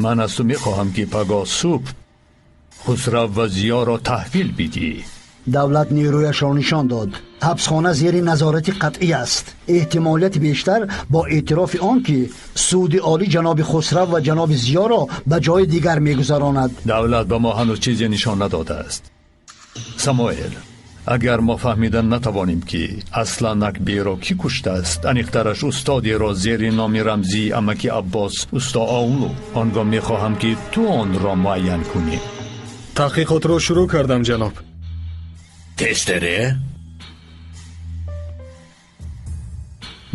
Ман аз ту мехоҳам, ки пагоҳ субҳ Хусрав ва Зиёро таҳвил бидиҳӣ. Давлат нерӯяшро нишон дод. Ҳабсхона зери назорати қатъӣ аст. Эҳтимолияти бештар бо эътирофи он ки суди олӣ ҷаноби Хусрав ва ҷаноби Зиёро ба ҷои дигар мегузаронад. Давлат ба мо ҳанӯз чизе нишон надодааст. Самоэл, агар мо фаҳмида натавонем, ки Аслан Акбиро кӣ куштааст, аниқтараш устодеро зери номи рамзии амаки Аббос усто Оулу, он гоҳ мехоҳам, ки ту онро муайян кунӣ. Таҳқиқотро шурӯъ кардам, ҷаноб. Тестере?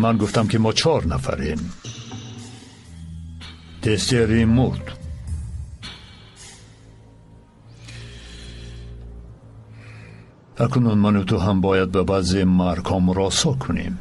Ман гуфтам, ки мо 4 нафарем. Тестери мурд. Акнун ману ту ҳам бояд ба баъзе маргҳо муросо кунем.